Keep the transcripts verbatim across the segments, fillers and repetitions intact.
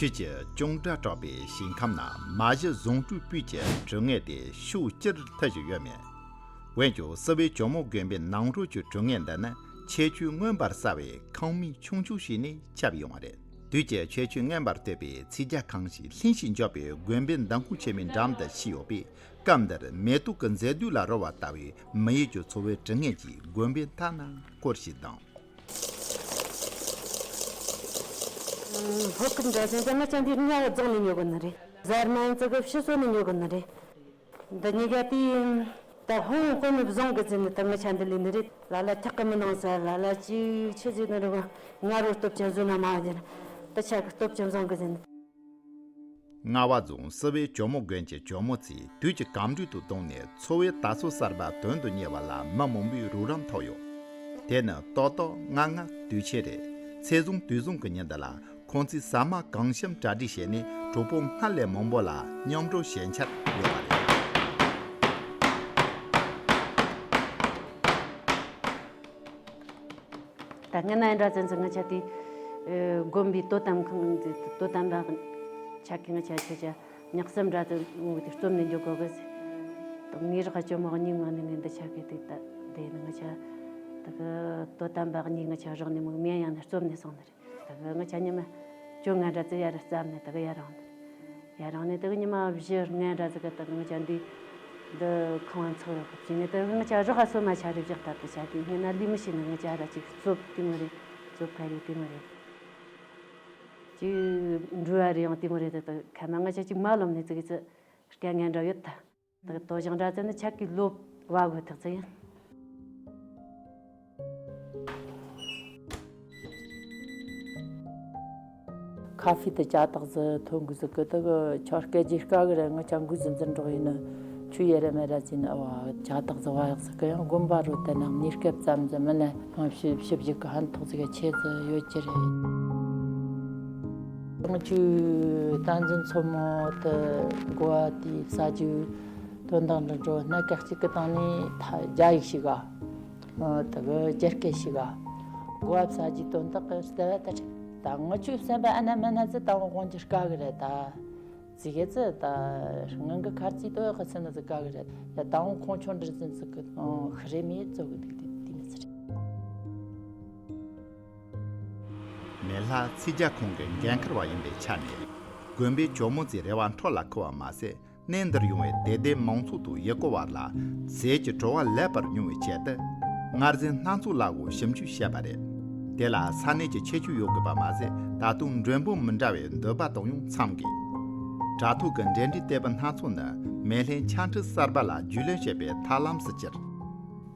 ཁྱེད་ཀྱིས་ཅུང་སྒྲ་གྲགས་པའི་ཞིང་ཁམས་ན་མ་གཞི་བཟང་དྲུག་སྤུས་ཀྱི་དྲི་ངད་དེ་ཤུགས་ཆེར་ཐེབས་བཞིན་ཡོད་མོད། འོན་ཀྱང་སྲིད་པའི་ཇོ་མོ་དགོན་པའི་ནང་རོལ་གྱི་དྲི་ངད་འདི་ནི་ཁྱད་ཆོས་མངོན་པར་གསལ་བའི་ཁང་མིག་ཆུང་ཆུང་ཞིག་ནས་ཁྱབ་ཡོང་བ་རེད། དུས་ཀྱི་ཁྱད་ཆོས་མངོན་པར་བསྟོད་པའི་ཚིག་རྒྱ་ཁང་ཞིག་ལྷིང་ཞིང་འཇགས་པའི་དགོན་པའི་མདང་དགོང་ཆེན་མོའི་འགྲམ་དུ་ཕྱིན་ཡོད་པས། སྐབས་འདིར་མེ་ཏོག་གི་མཛེས་སྡུག་ལ་རོལ་བ་ལྟ་བུའི་མི་ཡུལ་གྱི་འཚོ་བའི་དྲི་ངད་ཀྱིས་དགོན་པའི་མཐའ་ན་སྐོར་ཞིག་ལྡང་། ལྷོ་ཁུལ་འདྲ་ཟེར་ན་ང་ཆ་འདི་རྔ་བ་རྫོང་ནས་ཉོ་གི་ནི་རེད། གཟར་མན་ཙི་གི་ཕྱི་སོ་ནས་ཉོ་གི་ནི་རེད། འདི་གཉིས་ཀ་དེ་ད་ཧོང་ཧོང་ནི་བཟང་གི་ཟེར་ནི་ད་ང་ཆ་འདི་ལས་ནི་རེད། ལ་ལ་ཁྲག་གི་མི་ནང་ཟེར། ལ་ལ་ཅིག་ཆི་ཟེར་ནི་རེད། ང་རོ་སྟོབས་ཅན་བཟོས་ན་མ་ཡིན། ད་ཆ་གི་སྟོབས་ཅན་བཟང་གི་ཟེར་ནི། རྔ་བ་རྫོང་སྲིད་པའི་ཇོ་མོ་དགོན་གྱི་ཇོ་མོ་ཚོས་དུས་ཀྱི་གམ་འགྲུལ་དུ་བརྡུངས་ནས་འཚོ་བའི་དར་སྲོལ་གསར་པ་དོན་དུ་གཉེར་བ་ལ་མི་མང་པོས་རོགས་རམ་ཐོབ་ཡོད། དེ་ནི་ཏོག་ཏོག་རྔ་རྔ་དུས་ཆེན་རེད། ཚེས་བཟང་དུས་བཟང་གི་ཉིན་འདི་ལ་ཁོང་ཚོས་ཟ་མ་གང་ཤམ་གྲ་སྒྲིག་བྱས་ནས་གྲོགས་པོ་སྔར་ལས་མང་པོ་ལ་མཉམ་འགྲོ་བྱེད་འཆར་ཡོད་པ་རེད། ད་སྔ་ན་འདྲ་ཙམ་ཙམ་ང་ཆ་དེ་དགོན་པའི་དོ་དམ་ཁང་དེ་དོ་དམ་པ་ཆ་གི་ང་ཆ་ཆ་ཆ་ཉག་སམ་འདྲ་ཙམ་འོང་གི་དེ་རྩོམ་ནས་འཇོག་དགོས་གི་ཟེར། ངའི་རག་ཅོ་མོ་གཉིས་མ་ནི་ནི་འདི་ཆ་གི་དེ་ད་དེ་ནི་ང་ཆ་ད་གི་དོ་དམ་པ་གཉིས་ང་ཆ་རག་ནས་མོ་མིན་ཡང་ནི་རྩོམ་ནས་སོང་ནི་རེད། ད་གི་ང་ཆ་ཉི་མ་ཅོ་ང་འདྲ་ཙམ་ཡར་རྩམ་ནས་ད་གི་ཡར་རང་ནི་རེད། ཡ་རང་ནས་དེ་གི་ཉི་མ་བཞི་ལྔ་འདྲ་ཟིག་གི་དེ་གི་ང་ཆ་འདི་འདི་ཁང་བ་ཚོགས་ཡོད་གི་བྱས་ནས་དེ་གི་ང་ཆ་རག་ག་སོ་མ་ཆ་རེ་བཞག་ད་དེ་ཆ་དེ་སྔོན་ན་ལུས་མི་ཤེས་ནི་ང་ཆ་ར་ཅིག་རྩོབ་དེ་མོ་རེད། རྩོབ་ཁ་རེ་དེ་མོ་རེད། ཅིག་འགྲུལ་བ་རེ་ཡང་དེ་མོ་རེད། དེ་དེ་ཁ་མ་ང་ཆ་ཅིག་མ་ལོམ་ནས་ཙི་གི་ཙི་སྐད་ངན་འདྲ་ཡོད་ད། དེ་གི་དོ་ཞང་འདྲ་ཙི་ནི་ཆ་གི་ལོབ་བ་གོ་ཐག་ཙི་ཡིན། ཁ་ཧྥེ་དེ་ཇ་དག་ཟི་ཐོན་གི་ཟི་གི་དེ་གི་ཆོ་སྐད་ཇི་དཀའ་གི་རེད། ང་ཆ་འགུ་ཟི་འཛིན་འགྲོགས་ཡིན་ནི་ཆུ་ཡེ་རེ་མེ་ར་ཟི་ནི་ཨ་བ་ཇ་དག་ཟི་བ་ཡག་ཟི་གི་ཡང་དགོན་པ་རུ་དེ་ནང་ནི་སྐད་ཙམ་ཟི་མི་ནས་ང་ཕྱི་ཕྱི་བཞི་གི་ཧན་ཐོག་ཟི་གི་ཆེ་ཟི་ཡོད་ཀྱི་རེད། ང་ཆུ་བསྟན་འཛིན་མཚོ་མོ་དེ་གོ་བ་དེ་ས་ཇུ་དོན་དག་འདི་འགྲོ་སྣ་ཁ་གཅིག་གི་སྟེང་ནས་ད་རྒྱ་ཡིག་ཞིག་ག་ཨ་ད་གི་རྒྱ་སྐད་ཞིག་ག་གོ་བ་ས་ཇུ་དོན་དག་གི་ལྟ་བ་ད་ད་ང་ཆུ་བསམ་པ་ཨ་ན་མ་ན་ཟི་ད་འོང་དགོང་ཇི་དཀའ་གི་རེད་ད། ཙི་གེ་ཙི་ད་ངང་གི་ཁར་ཙི་ཏོ་ཡག་གི་སེམས་ན་ཙི་དཀའ་གི་རེད། ཡ་ད་འོང་ཁོང་ཆོ་འདྲི་ཙི་ཙི་གི་ཨང་ཧི་རེ་མི་ཙོ་གི་དིག་དིག་དིག་མི་ཙི་རེད། མེ་ལྷ་ཚིག་རྒྱ་ཁོང་གི་འགན་འཁུར་བ་ཡིན་པའི་ཆ་ནས་དགོན་པའི་ཇོ་མོ་ཙི་རེ་བ་འཕྲོ་ལ་ཁུ་བ་མ་ཟད། གནས་འདིར་ཡོང་བའི་དད་ལྡན་མང་ཚོགས་དང་ཡུལ་སྐོར་བ་ལ་ཟས་ཀྱི་བྲོ་བ་ལེགས་པར་མྱོང་བའི་ཆེད་དུ་མངར་ཟན་སྣ་ཚོགས་ལ་འོ་ཞིབ་འཇུག་བྱས་པ་རེད། དེ་ལ་ས་གནས་ཀྱི་ཁྱད་ཆོས་ཡོད་དགོས་པ་མ་ཟད། ད་དུང་མགྲོན་པོ་མི་འདྲ་བའི་འདོད་པ་དང་ཡང་འཚམ་གི། དྲ་ཐོག་གི་འབྲེལ་འདྲིས་ལྟེ་བ་སྣ་ཚོགས་ནི་མེ་ལྷའི་འཆད་ཁྲིད་གསར་པ་ལ་རྒྱུས་ལོན་བྱེད་པའི་ཐབས་ལམ་སུ་གྱུར།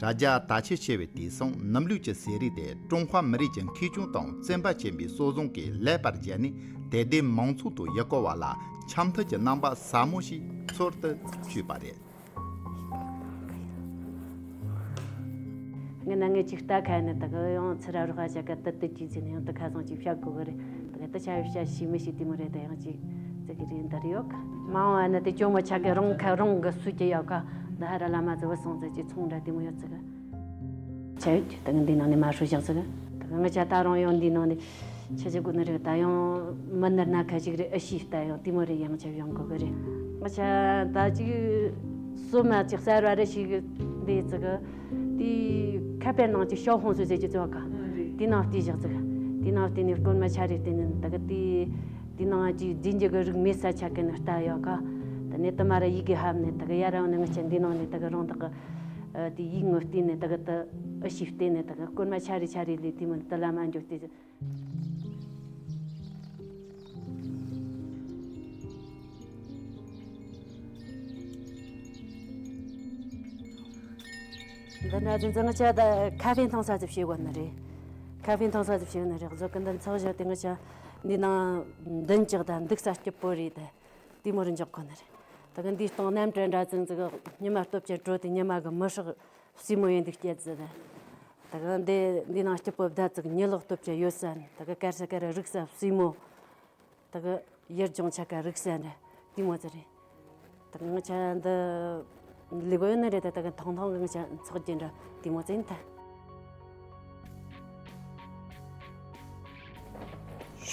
དྲ་རྒྱ་དར་ཁྱབ་ཆེ་བའི་དུས་སང་ནུབ་ལུགས་ཀྱི་ཟས་རིགས་དེ་ཀྲུང་ཧྭ་མི་རིགས་ཀྱི་མཁས་མཆོག་དང་བཙུན་པ་ཆེན་པོའི་གསོ་བཟང་གིས་ལེགས་པར་མཇལ་ནས་དད་ལྡན་མང་ཚོགས་དང་ཡུལ་སྐོར་བ་ལ་འཆམ་མཐུན་གྱི་རྣམ་པ་ཟབ་མོ་ཞིག་འཚོལ་དུ་བཅུག་པ་རེད། ངས་ན་ངས་ཅིག་ལྟ་ཁ་ནས་ད་གི་ཡང་ཚུར་ར་རོགས་ཨ་ཅག་ག་ཏི་ཏི་ཅིག་ཟིན་ཡང་ཏི་ཁ་སང་ཅིག་བཤད་དགོས་གི་རེད། ད་གི་ཏི་ཆ་བཤད་ཤི་མི་ཤི་དེ་མོ་རེད། ད་ཡང་ཅིག་ཙི་གི་རེད་འདར་ཡོད་གི་མ་འོང་ཨ་ན་དེ་ཅོ་མོ་ཆ་གི་རང་ཁ་རང་གི་སུ་ཅི་ཡོད་ག་ད་ཧ་ར་ལ་མ་ཙི་བུ་སོང་ཙི་ཅི་ཚོང་འདྲ་དེ་མོ་ཡོད་ཙི་གི་ཆ་ཡོད་ཀྱི་ད་གི་འདི་ནང་ནས་མ་ཧྲུ་བཞག་ཙི་གི་ད་གི་ང་ཅག་ད་རང་ཡང་འདི་ནང་ནས། ཆ་ཆ་གོ་ནི་རེད། ད་ཡང་མི་ནར་ན་ཁ་ཅིག་རེད། ཨ་ཤི་ལྟ་ཡང་དེ་མོ་རེད། ཡང་ཆ་ཡང་གོ་གི་རེད། ང་ཆ་ད་ཅིག་སོ་མ་ཅིག་གསར་བ་རེ་ཞིག་འདི་ཙི་གི་དེ་ཁ་པའི་ནང་ཅིག་ཤོག་ཧོང་སུ་ཟེར་གྱི་ཙོ་ག་དེ་ནང་བལྟས་བཞག་ཙི་གི་དེ་ནང་བལྟས་ནས་སྐོར་མ་ཆ་རེ་བལྟས་ནས་ད་གི་དེ་དེ་ནང་ཅིག་རྫིན་རྒྱུ་གི་རིགས་མེད་ས་ཆ་གི་ནས་ལྟ་ཡོད་ག་ད་ནས་དུ་མ་ར་ཡི་གེ་ཧབ་ནས་ད་གི་ཡ་ར་ནས་ང་ཆ་འདི་ནང་ནས་ད་གི་རང་ད་གི་དེ་ཡིག་ངོ་བལྟས་ནས་ད་གི་ད་ཨ་ཤི་བལྟས་ནས་ད་གི་སྐོར་མ་ཆ་རེ་ཆ་རེ་ལས་དེ་མོ་ད་ལ་མ་འཇོག་སྟེ། འདི་ན་རིན་ཚང་ང་ཆ་ད་ཁ་ཧྥེ་འཐུང་ས་ཙིག་བྱེད་དགོས་ནི་རེད། ཁ་ཧྥེ་འཐུང་ས་ཙིག་བྱེད་ནི་རེད། བཟོ་གི་འདི་ཚགས་བཞག་དེ་ང་ཆ་འདི་ནང་མདུན་ཅིག་དང་འདུག་ས་སྐྱིད་པོ་རེད། དེ་མོ་རུ་འཇོག་དགོས་ནི་རེད། ད་གི་འདིའི་སྟེང་གནམ་གྲུ་འདྲ་ཙིག་ཙིག་ཉི་མ་སྟོབས་ཅན་དྲོ་དེ་ཉི་མ་གི་མི་ཧྲག་སྲིན་མོ་ཡིན་འདུག་སྐྱེད་ཟེར། ད་ག་འདི་འདི་ནང་སྐྱིད་པོ་བདག་ཙིག་ཉི་ལོག་སྟོབས་ཀྱི་ཡོད་ས་ནི། ད་ག་དཀར་ས་དཀར་རིག་ས་སྲིན་མོ། ད་ག་ཡུལ་ལྗོངས་ཆ་ག་རིག་ས་ནི་དེ་མོ་ཟེར་རེད། ད་ག་ང་ཆ་འདི་ལི་གོ་ཡོད་ནི་རེད། ད་ད་ག་ཐང་ཐང་གི་ང་ཆ་ཚོགས་རྒྱུ་འདྲ་དེ་མོ་ཟེར་ནི་ད།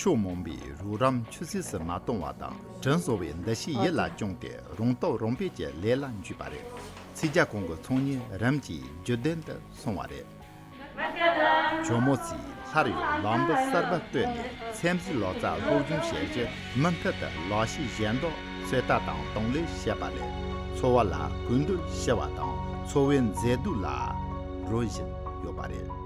ཕྱོགས་མང་པོས་རོགས་རམ་ཆུད་ཟོས་སུ་མ་གཏོང་བ་དང་དྲིན་གཟོ་བའི་འདུ་ཤེས་ཡིད་ལ་བཅངས་ཏེ་རང་སྟོབས་རང་སྤེལ་གྱི་ལས་ལ་འཇུག་པ་རེད། ཚིག་རྒྱ་གང་གི་ཚོང་གཉེར་རིམ་གྱིས་རྒྱུད་ལྡན་དུ་སོང་བ་རེད། ཇོ་མོ་ཚོས་སླར་ཡང་ལམ་བུ་གསར་པ་བཏོད་ནས་ཚན་རྩལ་ལག་རྩལ་སློབ་སྦྱོང་བྱེད་རྒྱུ་མུ་མཐུད་དུ་ལག་ཤེས་གཞན་དག་ཚོད་ལྟ་དང་དང་ལེན་བྱེད་པ་ལས་འཚོ་བ་ལ་གུན་འདུར་ཞུ་བ་དང་འཚོ་བའི་མཛེས་སྡུག་ལ་རོལ་བཞིན་ཡོད་པ་རེད།